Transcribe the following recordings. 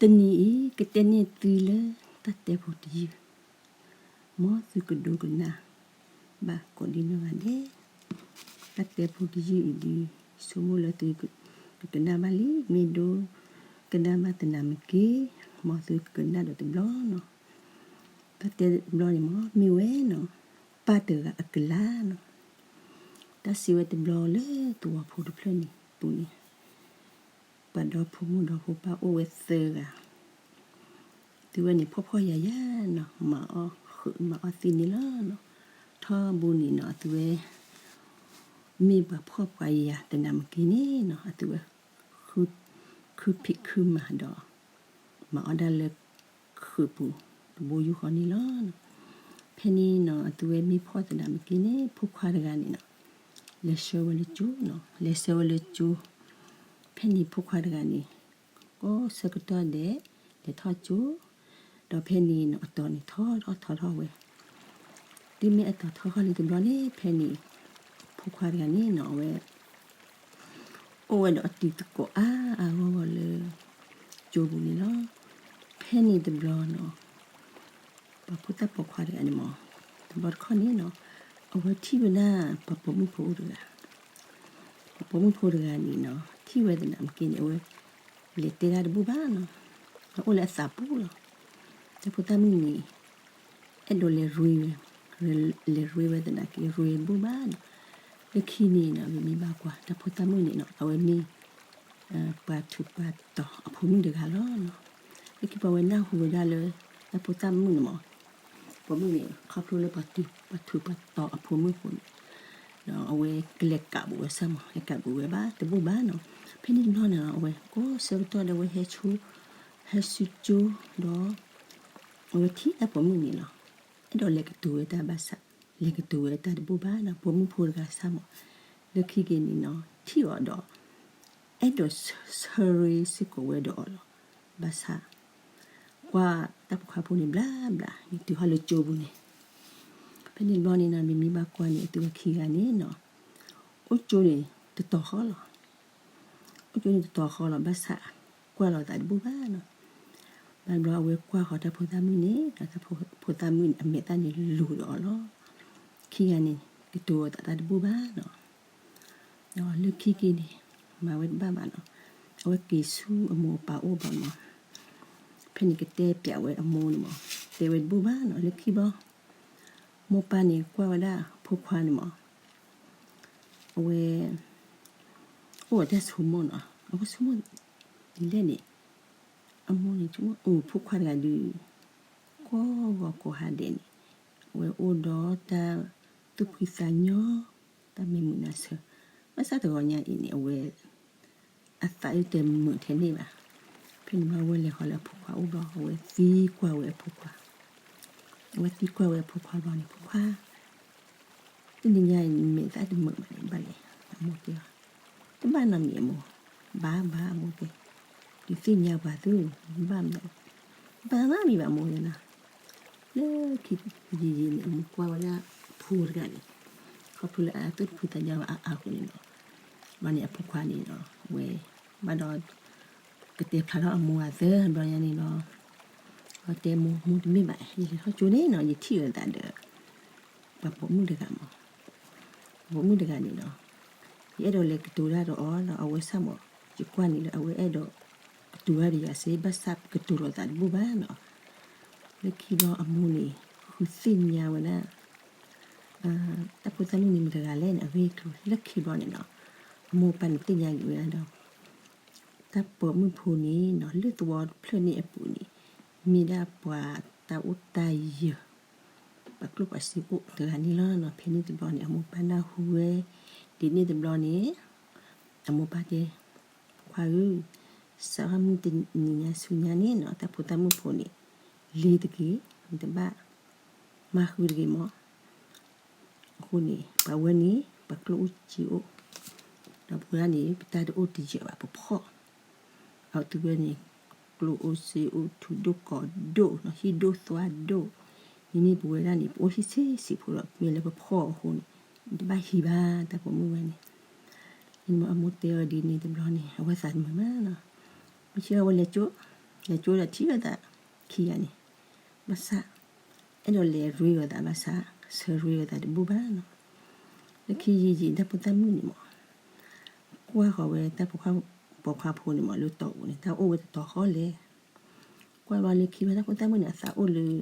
တနံၤအံၤ ကတဲန့ၢ်သုလၢတၢ်တဲဖိတယုၢ်, မ်သုကဒိကနၣ်ဘၣ်ကိးဒံနီၢ်ဂၤဒဲး. တၢ်တဲဖိတယုၢ်အံၤဒုး ဆိကမိၣ်လၢသုကကနၣ်ဘၣ်လံ, မ့ၢ်ဒိကနၣ်ဘၣ်သနာ်က့ မ်သုကကနၣ်ဒီးတဘျီနီၤ. တၢ်တဲတဘျီန့ၣ် မ့ၢ်ဝဲနီၤ, ပၢ်တဂၤအကလၤနီၤ. တၢ်စံးဝဲတဘျီလၢသဝီဖိတဖျၢၣ်န့ၣ်ပူၤန့ၣ် ပှၤဒီဖိမိၢ်ဒီဖိပၢ်အိၣ်ဝဲသၢဂၤ, သုဝဲန့ၣ်ဖှီၣ်ဖှီၣ်ယာ်ယာ်နီၤ, မၤအီၣ်ဃုာ်မၤအီၣ်သ့န့ၣ်လီၤ. ထီဘိန့ၣ်နီၤ သုဝဲ မ့ၢ်ပှၤဖှီၣ်ပှၤယာ်သနာ်က့န့ၣ်နီၤ အသုဝဲ ခုဖံးခုမၤဒီး မၤအီၣ်ဒၣ်လၢခုးပူၤတဘိယူၢ်ဃီန့ၣ်လီၤ. ဖဲန့ၣ်နီၤ အသုဝဲမ့ၢ်ဖှီၣ်သနာ်က့န့ၣ် ဖိခွါတဂၤန့ၣ်နီၤ လဲၤဆှၢဝဲလၢကၠိနီၤ, လဲၤဆှၢဝဲလၢကၠိ. ဖဲန့ၣ်ဖိခွါတဂၤန့ၣ် ကိးဆၢကတီၢ်ဒဲး လဲၤထီၣ်ကၠိ, ဒီးဖဲန့ၣ်နီၤ အတီၤန့ၣ်ထီထီၣ်ထီထီၣ်ဝဲ. တုၤမ့ၢ်အတီၤထီထီၣ်လံတဘျီန့ၣ် ဖဲန့ၣ် ဖိခွါတဂၤန့ၣ်နီၤ အဝဲ အိၣ်ဝဲဒီးအတံၤသကိးအါအါဂီၢ်ဂီၢ်လၢ ကၠိပူၤန့ၣ်လီၤ. ဖဲန့ၣ်တဘျီနီၤ ပှၤဖိသၣ်ပိာ်ခွါတဂၤန့ၣ်မး တဘျီတခီၣ်န့ၣ်နီၤ အဝဲထံၣ်ဝဲဒၣ်ပှၤပိာ်မုၣ်ဖိအိၣ်တဂၤ, ပှၤပိာ်မုၣ်ဖိတဂၤန့ၣ်နီၤ ထံၣ်ဝဲသနာ်က့န့ၣ် အဝဲလဲၤတဲတၢ်တဘူၣ်ဘၣ်နီၤ, အအိၣ်လၢအသးပူၤလီၤ. တၢ်ဖိသၣ်မုၣ်န့ၣ် အဲၣ်ဒိးလဲၤရ့ဝဲ, လဲၤရ့ဝဲသနာ်က့ ရ့တဘူၣ်ဘၣ်နီၤ. လၢခံန့ၣ်နီၤ ပမ့ၢ်ဘၣ်ကွၢ် တၢ်ဖိသၣ်မုၣ်န့ၣ်နီၤ အဝဲမ့ၢ် ပှၤထူးပှၤတီၤအဖိမုၣ်တဂၤလီၤနီၤ. လၢခံပှၤဝဲနၢ်ဟူဝဲဒၣ်လၢ တၢ်ဖိသၣ်မုၣ်န့ၣ်မး ပိာ်မုၣ်န့ၣ် ခီဖျိလၢပှၤထူးပှၤတီၤအဖိမုၣ်အဃိန့ၣ် အဝဲကလဲၤကးဘူးဝဲစၢ်မး, လဲၤကးဘူးဝဲဘၣ်တဘူၣ်ဘၣ်နီၤ. ဖဲန့ၣ်တဘျီန့ၣ် အဝဲကိးဆၢကတီၢ်ဒီးဝဲဟဲဆူ ဟဲဆူကၠိဒီး အဝဲထံၣ်တၢ်ပိာ်မုၣ်န့ၣ်လီၤ. အဲၣ်ဒိးလဲၤကတိၤဝဲတၢ်ဘၣ်ဆၣ် လဲၤကတိၤဝဲတၢ်တဘူၣ်ဘၣ်နီၤ, ပိာ်မုၣ်ဖိတဂၤစၢ်မး. လၢခံက့ၤန့ၣ်နီၤ ထံၣ်အီၤဒီး အဲၣ်ဒိးဆၢရ့စ့ၢ်ကီးဝဲဒီးအီၤလီၤ. ဘၣ်ဆၣ် ကွၢ်တၢ်ပိာ်ခွါဖိန့ၣ်ဘျါဘျါ န့ၣ်တုၤဟီၣ်လၢကၠိပူၤန့ၣ် ဖဲန့ၣ်တဘျီန့ၣ်နီၤ မ့မ့ၢ်ဘၣ်ကွၢ်န့ၣ် အသုဝဲခံဂၤန့ၣ်နီၤ အိၣ်ကၠိန့ၣ်တတီၤဃီလီၤ. အိၣ်ကၠိန့ၣ်တတီၤဃီလီၤ ဘၣ်ဆၣ် ကွၢ်လီၤသးတဘူၣ်ဘၣ်နီၤ. ဘၣ်တဘျီအဝဲကွၢ်ဃီၤတၢ်ဖိသၣ်မုၣ်န့ၣ် တၢ်ဖိသၣ်မုၣ်န့ၣ် အမဲာ်သၣ်န့ၣ်လူၤဒီးအီၤလီၤ. ခံဂၤန့ၣ် ကတိၤသးတဘူၣ်ဘၣ်နီၤ. ဒီးလၢခံက့ၤန့ၣ် မၤဝဲတဘၣ်ဘၣ်နီၤ. အဝဲက့ၤဆူအမိၢ်အပၢ်အိၣ်ဘၣ်မး ဖဲန့ၣ်ကတဲပျးဝဲအမိၢ်န့ၣ်မး တဲဝဲတဘူၣ်ဘၣ်နီၤ. လၢခံဘျီ မိၢ်ပၢ်န့ၣ်ကွၢ်ဝဲဒၣ်ဖိခွါန့ၣ်မး အဝဲ အိၣ်ဒီးတၢ်ဆိကမိၣ်နီၤ. အဝဲဆိကမိၣ်ဒ်လဲၣ်န့ၣ် အမိၢ်န့ၣ်ဆိကမိၣ် အဖိခွါတဂၤဒုး ကိးဂီၤကိးဟါဒဲးန့ၣ် အဝဲအိၣ်ဒီးတၢ်သူၣ်ဖှံသးညီ တၢ်မံမုာ်နၢ်ဆၢ ဘၣ်ဆၣ်တဂီၤညါအံၤန့ၣ် အဝဲ အသးအုးတမုာ်ထဲန့ၣ်ဘၣ်. ဖဲန့ၣ်ဘျီအဝဲလဲၤဃီၤလၢအဖိခွါအိၣ်ဘျီ အဝဲသံကွၢ်ဝဲအဖိခွါ အဝဲသံကွၢ်ဝဲအဖိခွါဘျီန့ၣ် ဖိခွါ တနံၤညါအံၤ နမဲာ်သၣ်တမုာ်ဘၣ်န့ၣ် ဘၣ်လဲၣ်. အမိၢ်တဲအီၤ တဘၣ်နီတမံၤအမိၢ်, ဘၣ်ဘၣ်အမိၢ်တဲ, ဒုးသ့ၣ်ညါပှၤသုန့ၣ် ဘၣ်မနုၤလဲၣ်, ဘၣ်နီတမံၤဘၣ်အမိၢ်တဲနီၤ. လၢခံယံာ်ယံာ်န့ၣ် အမိၢ်ကွၢ်ဝဲဒၣ်အဖိတဂၤန့ၣ် ခီဖျိလၢအသူၣ်တဖှံသးညီဘၣ်အါအါအဃိန့ၣ်နီၤ, ဘျီန့ၣ်အဖိခွါန့ၣ်နီၤ အဝဲ ဘၣ်ဒီး ကတဲဖျါထီၣ်အမိၢ်အသၢဘျီညါန့ၣ်လီၤ. အတဲမိၢ် မိၢ်တမ့ၢ်ဘၣ် ယလဲၤထီၣ်ကၠိန့ၣ်နီၤ ယထံၣ်အသးဒီး ပှၤပိာ်မုၣ်တဂၤမး, ပှၤပိာ်မုၣ်တဂၤန့ၣ်နီၤ ယအဲၣ်ဒိးလဲၤကတိၤတၢ်ဒီးအီၤဒီးအဝဲစၢ်မး ယကွၢ်န့ၣ်လၢအဝဲအဲၣ်ဒိးကတိၤတၢ်ဒီးယၤစ့ ဘၣ်ဆၣ်ကတိၤလိာ်သးတဘူၣ်ဘၣ်နီၤ. လၢခံဘျီအမိၢ်န့ၣ် ဃုသ့ၣ်ညါဝဲဒၣ် တၢ်ဖိသၣ်မုၣ်န့ၣ်မတၤတဂၤလဲၣ်န့ၣ် အဂ့ၢ်အကျိၤ လၢခံဘျီန့ၣ်နီၤ အမိၢ်ပၢ်န့ၣ်သ့ၣ်ညါက့ၤဝဲဒၣ်ဒီး တၢ်ပိာ်မုၣ်ဖိန့ၣ်နီၤ လၢသဝီတဖျၢၣ်န့ၣ်အပူၤန့ၣ် မ့ၢ်ဒၣ်ပှၤတၢ်အိၣ်တၢ်ယၢၤ ပှၤကျိၣ်ပှၤစ့အိၣ်တဂၤန့ၣ်လီၤနီၤ. ဖဲန့ၣ်တဘျီန့ၣ် အမိၢ်ပၢ်နၢ်ဟူဝဲ ဒ်န့ၣ်တဘျီန့ၣ် အမိၢ်ပၢ်တဲ ခွါဧၢ, စးထီၣ်မုၢ်တနံၤညါဆူညါန့ၣ်နီၤ တၢ်ဖိသၣ်မုၣ်ဖိန့ၣ် လ့ၤတဂ့ၤ, နတဘၣ်မၤဃုာ်တဂ့ၤမး. အဃိန့ၣ် ပှၤဝဲန့ၣ် ပှၤကျိၣ်အိၣ်စ့အိၣ်, ဒီးပဝဲဒၣ်န့ၣ် ပတၢ်တအိၣ်တယၢၤဘၣ် ပဖှီၣ် အသုဝဲန့ၣ် ကျိၣ်အိၣ်စ့အိၣ် ထူဒိၣ်ကီၢ်ဒိၣ်နီၤ ဟံၣ်ဒိၣ်သွါဒိၣ်, မ့မ့ၢ်ပဝဲဒၣ်န့ၣ် ပအိၣ်ဟံၣ်ဆံးဆံးဖိဒီး မ့ၢ်လၢပဖှီၣ်အဃိန့ၣ် တဘၣ်ဟံးဘၣ်တၢ်ပိာ်မုၣ်ဝဲန့ၣ်. အမိၢ်တဲအီၤဒ်န့ၣ်တဘျီန့ၣ် အဝဲသးတမုာ်ဘၣ်နီၤ. မုၢ်ဆ့ၣ်အဝဲလဲၤကၠိ, လဲၤကၠိဒီးထံၣ်လိာ်သးခံဂၤန့ၣ်, ဘၣ်ဆၣ် အဲၣ်ဒိးလဲၤရ့လိာ်သးဘၣ်ဆၣ် ဆၢရ့လိာ်သးတဘူၣ်ဘၣ်နီၤ. လၢခံယံာ်ယံာ် တၢ်ဖိသၣ်မုၣ်န့ၣ်မး ကွၢ်ဃီၤဝဲတၢ်ပိာ်ခွါဖိန့ၣ်မး လၢတီၤပူၤန့ၣ် တၢ်အိၣ်ဝဲတတီၤဃီလဲၣ်. ကွၢ်ဘျီလၢခံဘၣ် တၢ်ဖိသၣ်မုၣ်န့ၣ် အသးအိၣ်လၢ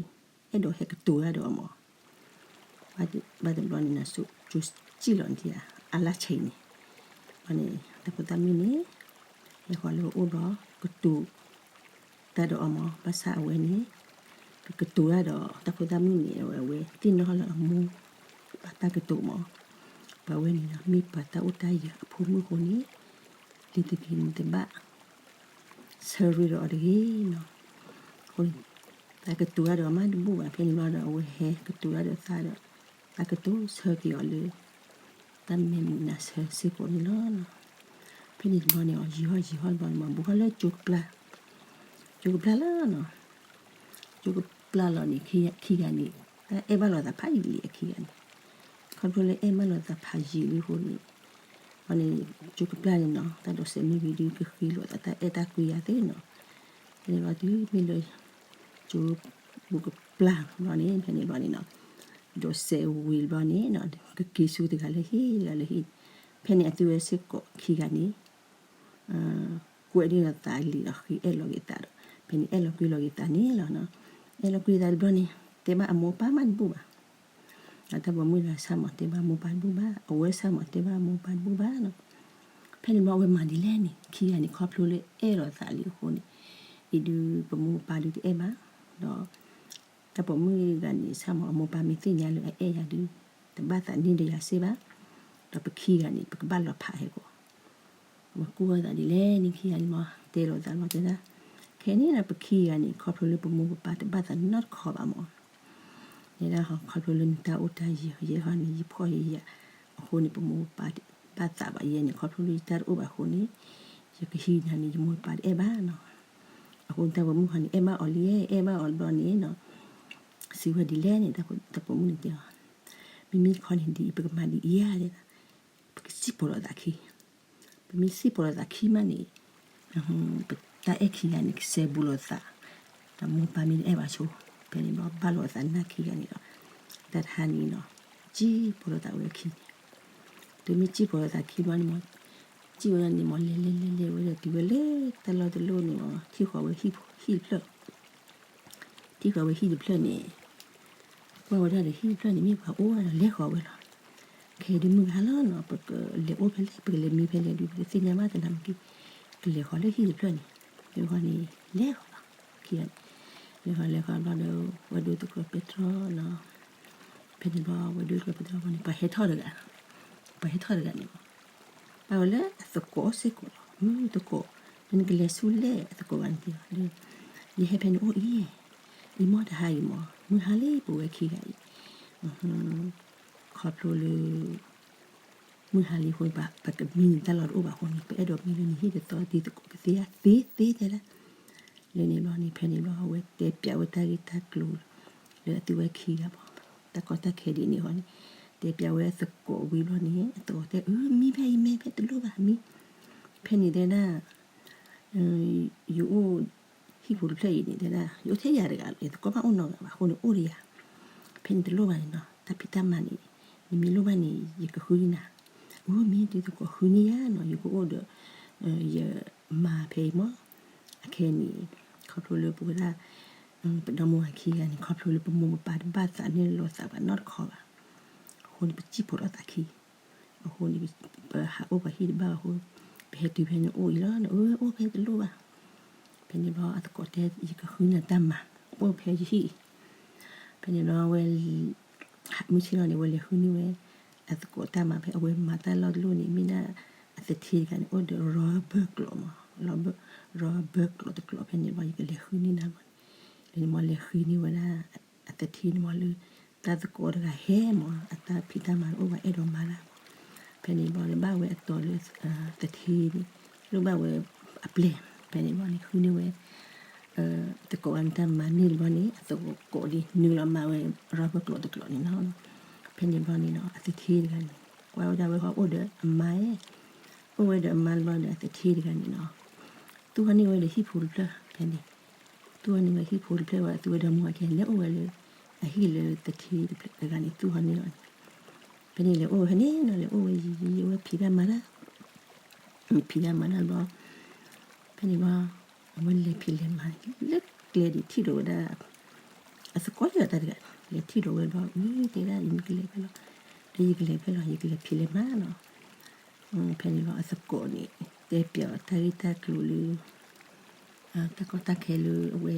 အဲၣ်ဒိးဟဲကတိၤတၢ်ဒီးအီၤမး. ဘၣ်တဘျီန့ၣ်နီၤ ကၠိစံၣ်လီၤန့ၣ် အလါဆဲးန့ၣ်, ဘျီန့ၣ် တၢ်ဖိသၣ်မုၣ်န့ၣ် ဟဲဃီၤလၢအအိၣ်ဘျီ ကတိၤ တၢ်ဒီးအီၤမး, ဘၣ်ဆၣ်အဝဲန့ၣ် ကကတိၤတၢ်ဒီးတၢ်ဖိသၣ်မုၣ်န့ၣ် အဝဲသ့ၣ်နီၣ်လၢအမိၢ်ပၢ်တၢ်ကတိၤမး. ပှၤဝဲန့ၣ်ဒီး မ့ၢ်ပှၤတၢ်အိၣ်တၢ်ယၢၤအဖိမုၣ်အဃိန့ၣ် လံၤတဂ့ၤန့ၣ်တဘၣ် ဆၢရ့ဒီးအီၤတဂ့ၤနီၤ. အဃိန့ၣ် တၢ်ကတိၤတၢ်ဒီးအီၤမးတဘူၣ်ဘၣ်. ဖဲန့ၣ်ဘျီဒီး အဝဲဟဲကတိၤတၢ်ဒီးသးဒီး သးကတိၤဆၢက့ၤအီၤလၢ တၢ်မဲာ်မုာ်နါဆၢစ့ၢ်ကီးန့ၣ်လီၤ. ဖဲန့ၣ်တဘျီန့ၣ် အီၤယံာ်ဟီၣ်ယံာ်ဟီၣ်တဘျီန့ၣ်မး ဘူးထီၣ်လၢကၠိကပျၢ်, ကၠိကပျၢ်လီၤနီၤ. ကၠိကပျၢ်လီၤန့ၣ် ခံဂၤန့ၣ် တၢ်အဲၣ်ဘၣ်လိာ်သးဖးယံာ်လံအခံဂၤန့ၣ်, ခီဖျိလၢအဲၣ်ဘၣ်လိာ်သးဖးယံာ်လံအဃိန့ၣ် ဘျီန့ၣ် ကၠိကပျၢ်န့ၣ်နီၤ တၢ်ဒိးစဲးမ့ၢ်ဝံၤဒုးကဃ့လိာ်သးတၢ်အဲၣ်တၢ်ကွံယၤသ့နီၤ. ဖဲန့ၣ်ဘျီတုၤမ့ၢ်လၢ ကၠိဘူးကပျၢ်ဘျီန့ၣ် ဖဲန့ၣ်ဘျီန့ၣ်နီၤ ဒိးစဲးဝံၤဘျီန့ၣ်နီၤ ကက့ၤဆူတဂၤလၢဟံၣ် တဂၤလၢဟံၣ်, ဖဲန့ၣ်အသုဝဲစ့ၢ်ကီးခံဂၤန့ၣ် ကွဲးဒၣ်သးလံာ်ဒီးဃ့အဲၣ်လီၤက့ၤသးဒီး ဖဲန့ၣ်အဲၣ်လီၤကွံလီၤက့ၤသးန့ၣ်လီၤ. အဲၣ်လီၤကွံသးတဘျီန့ၣ် တဲဘၣ်အမိၢ်ပၢ်မးတဘူၣ်ဘၣ်. တၢ်ပိာ်မုၣ်တဂၤဆၣ်မးတဲဘၣ်မိၢ်ပၢ်တဘူၣ်ဘၣ်, အဝဲဆၣ်မးတဲဘၣ်မိၢ်ပၢ်တဘူၣ်ဘၣ်နီၤ. ဖဲန့ၣ်ဘျီအဝဲမၤဒ်လဲၣ်န့ၣ် ခံဂၤန့ၣ် ခီဖျိလၢအဲၣ်လိာ်သးလံအဃိန့ၣ် အံၤဒုးပမိၢ်ပပၢ်ဒုးတအဲၣ်ဘၣ်, ဒီး တၢ်ပိာ်မုၣ်တဂၤန့ၣ် ဆၣ်မး အမိၢ်ပၢ်မ့ၢ်သ့ၣ်ညါလၢအအဲၣ်ယၤဒုး တဘၣ်သးန့ၢ်ဒီးယၤစ့ၢ်ဘၣ်, ဒီးပခံဂၤန့ၣ် ပကဘၣ်လီၤဖးဟဲကီး အဝဲကူၣ်အီၤသးဒ်လဲၣ်န့ၣ် ခံဂၤန့ၣ်မး တဲလိာ်သးလီၤတဲဒၣ်, ခဲန့ၣ်ဒီးပခံဂၤန့ၣ် ခီဖျိလၢပမိၢ်ပပၢ်တဘၣ်သးနီတခီဘၣ်မး, တဲဒၣ်ဟီ ခီဖျိလၢနတၢ်အိၣ်တၢ်ယၢၤ ယဲဟီန့ၣ် ယဖှီၣ်ယယာ်အဃိန့ၣ် ပမိၢ်ပပၢ်ဘၣ်သးဘၣ်ယဲန့ၣ် ခီဖျိလၢယတၢ်တအိၣ်ဘၣ်အဃိန့ၣ် ယကဟံးနၤန့ၣ် ယမိၢ်ပပၢ်တအဲၣ်ဘၣ်နီၤ. အဃိန့ၣ် တၢ်ပိာ်မုၣ်ဟီန့ၣ် အဲၣ်ဘၣ်အီၤလံ အဲၣ်ဘၣ်အီၤဘျီန့ၣ်နီၤ စံးဝဲဒ်လဲၣ်န့ၣ် တၢ်ပိာ်မုၣ်န့ၣ်တဲအီၤ, မ့မ့ၢ်တခီန့ၣ်ဒ်အံၤ ပကမၤဒ်အံၤဧါ, ပကစံၣ်ပိာ်လိာ်သးခံ, ပမ့ၢ်စံၣ်ပိာ်လိာ်သးခံမးန့ၣ် ပတၢ်အဲၣ်ခံဂၤန့ၣ် ကစဲဘူးလိာ်သး, ဒီးမိၢ်ပၢ်မ့ၢ်တအဲၣ်ဘၣ်ဆိ, ဖဲန့ၣ်ဘျီဘၣ်လိာ်အသးနၢ်ခံဂၤန့ၣ်ဒီး တၢ်တဟါန့ၣ်နီၤ စံၣ်ပိာ်လိာ်သးဝဲခံန့ၣ်, တုၤမ့ၢ်စံၣ်ပိာ်လိာ်သးခံဘျီန့ၣ်မး စံၣ်ဝဲဒၣ်န့ၣ်မး လဲၤလဲၤလဲၤလဲၤဝဲဒီးတုၤဝဲလၢတၢ်လီၢ်တလီၢ်န့ၣ်မး ထံၣ်ဃီၤဝဲဟံၣ်တဖျၢၣ် ထံၣ်ဃီၤဝဲဟံၣ်တဖျၢၣ်န့ၣ် ကွၢ်ဝဲဒၣ်ဒီးဟံၣ်တဖျၢၣ်န့ၣ် မ့ၢ်ပှၤအိၣ်ဝဲဒီးလဲၤဃီၤဝဲလီၤ. ခဲအံၤဒုးမုၢ်ဂၤလီၤနီၤ ပကလဲၤအိၣ်ဖဲလဲၣ် ပကလဲၤမံဖဲလဲၣ်ဒုး ပတသ့ၣ်ညါဘၣ်တနၤမက့ၤ, ကလဲၤဃီၤလၢဟံၣ်တဖျၢၣ်န့ၣ်, ဒီးဃီန့ၣ် လဲၤဃီၤလီၤ, ခံဂၤန့ၣ် လဲၤဃီၤလဲၤဃီၤဘျီဒီး ဝဲဒိတကျိၤပဲတြီနီၤ, ဖဲန့ၣ်ဘျီဝဲဒိတကျိၤပဲတြီဘျီန့ၣ် ပှၤဟဲထီၣ်တဂၤ, ပှၤဟဲထီၣ်တဂၤန့ၣ်မး ဘၣ်ဝဲလၢအသကိးစ့ၢ်ကီးလီၤ. မုၢ်သကိး, နကလဲၤဆူလဲၣ်အသကိးဂၤန့ၣ်တဲအီၤ, ယဟဲဖဲန့ၣ်အိၣ်အံၤ, အံၤမ့ၢ်တဟါအံၤမး မုၢ်ဟါလံပဝဲခံဂၤအံၤ, ခီဖျိလၢ မုၢ်ဟါလံအဃိန့ၣ် ပကမံန့ၣ်တၢ်လီၢ်တအိၣ်ဘၣ်အဃိန့ၣ် ပအဲၣ်ဒိးမံလၢနဟံၣ်တသီ ဒ်သကိးကသ့ဧါသ့သ့တဲဒၣ်, လၢန့ၣ်ဘျီန့ၣ် ဖဲန့ၣ်ဘျီ အဝဲတဲပျးဝဲတၢ်ဂ့ၢ်တၢ်ကျိၤ လၢအသုဝဲခံဂၤဘၣ်, တၢ်ကီတၢ်ခဲဒ်န့ၣ်အဃိန့ၣ် တဲပျးဝဲအသကိးဝံၤဘျီန့ၣ် အသကိးတဲ အၢ မံဖဲအံၤ မံဖဲတလိၣ်ဘၣ် မံ, ဖဲန့ၣ်တဲဒၣ် ယအိၣ်ဟံၣ်ပူၤတဖျၢၣ်အံၤန့ၣ် တဲဒၣ် ယအိၣ်ထဲယၤတဂၤလီၤ ယသကိးဘၣ်အိၣ်နီတဂၤဘၣ် အဃိန့ၣ်အိၣ်ဒီးယၤ, ဖဲန့ၣ်တလိၣ်ဘၣ်န့ၣ်နီၤ တၢ်ဖံးတၢ်မၤန့ၣ် နမ့ၢ်လိၣ်ဘၣ်န့ၣ် ယကဃုန့ၢ်နၤ, အိၣ်မ့ၢ်တုၤသကိးဃုန့ၢ်ယၤနီၤ ယကအိၣ်ဒီး ယမါဖဲအံၤမး, အခဲန့ၣ် ခီဖျိလၢပဝဲဒၣ် ပဒီမိၢ်ဝၤခံဂၤန့ၣ် ခီဖျိလၢပမိၢ်ပပၢ်တဘၣ်သးန့ၢ်လိာ်သးဘၣ်နီတခီဘၣ်, အဃိန့ၣ် ပစံၣ်ဖိးလိာ်သးခံ အဃိန့ၣ် ပဟးအိၣ်ပှၤဟံၣ်တဘၣ်အဃိ ပဟဲတုၤဖဲန့ၣ်အိၣ်အံၤလီၤ, အၢ အိၣ်ဖဲတလိၣ်ဘၣ်, ဖဲန့ၣ်ဘျီအသကိးတဲ ယကဃုနၤတၢ်မၤ အိၣ်ဖဲယဟံၣ်အံၤ, ဖဲန့ၣ်ဘျီဝဲ မုၢ်ဆ့ၣ်လီၤန့ၣ် ဝဲလဲၤဃုန့ၢ်ဝဲ အသကိးတၢ်မၤဖဲအဝဲမၤတၢ်လီၢ်တလီၢ်န့ၣ် မ့ၢ်ဒၣ်အသထ့တဂၤန့ၣ် အိၣ်ဒီး rubber ကျိးမး, rubber ကျိးတကျိးဖဲန့ၣ်ဘျီ ယကလဲၤဃုန့ၢ်နၤမး, ဖဲန့ၣ်မးလဲၤဃုန့ၢ်ဝဲဒၣ် အသထ့န့ၣ်မးလၢ တၢ်သကိးတဂၤဟဲမး အတၢ်ဖံးတၢ်မၤတအိၣ်ဘၣ်အဲၣ်ဒိးမၤတၢ်မး, ဖဲန့ၣ်ဘျီန့ၣ်ဘၣ်ဝဲအတီၤလၢ သထ့န့ၣ် လိၣ်ဘၣ်ဝဲအပျဲၢ်, ဖဲန့ၣ်ဘျီန့ၣ်ဃုန့ၢ်ဝဲ သကိးဂၤန့ၣ်တၢ်မၤန့ၢ်တဘျီန့ၣ် အသကိးဒ်နုာ်လီၤမၤဝဲ rubber ကျိးတကျိးန့ၣ်နီၤ, ဖဲန့ၣ်ဘျီန့ၣ်နီၤ အသထ့တဂၤန့ၣ် ကွၢ်ဝဲဒၣ်ဝဲဟီၣ်အိၣ်ဒီးအမါ, အိၣ်ဝဲဒီးအမါတဘျီဒီးအသထ့တဂၤန့ၣ်နီၤ သူၣ်ဟီၣ်န့ၢ်ဝဲဒီးဟံၣ်ဖိတဖျၢၣ်ဖဲန့ၣ် သူၣ်ဟီၣ်န့ၢ်ဝဲဟံၣ်ဖိတဖျၢၣ်ဝဲ သူဝဲဒီမါဝၤခံဂၤ လဲၤအိၣ်ဝဲလၢ အဟံၣ်လၢသထ့တဖျၢၣ်တဂၤန့ၣ် သူၣ်ဟီၣ်န့ၢ်အီၤန့ၣ်, ဖဲန့ၣ်လဲၤအိၣ်ဝဲဖဲန့ၣ်နီၤ လဲၤအိၣ်ဝဲယံာ်ယံာ် အဝဲဖံးတၢ်မၤတၢ်, ဖံးတၢ်မၤတၢ်ဘျီ, ဖဲန့ၣ်ဘျီ, အဝဲလဲၤဖံးလဲၤမၤ လၢကျဲဒ်ထံၣ်လိာ်ဝဲဒၣ် အသကိးယဲၢ်တၢ်တဂၤ လဲၤထံၣ်လိာ်ဝဲဘျီ အၢ တဲဒၣ် ယမ့ၢ်ကလဲၤဖဲလဲၣ်, ဒီးယကလဲၤဖဲလဲၣ် ယကလဲၤဖံးလဲၤမၤနီၤ. ဖဲန့ၣ်ဘျီအသကိးန့ၣ် တဲပျးအီၤတၢ်ဂ့ၢ်တၢ်ကျိၤလၢ တၢ်ကီတၢ်ခဲလၢအဝဲ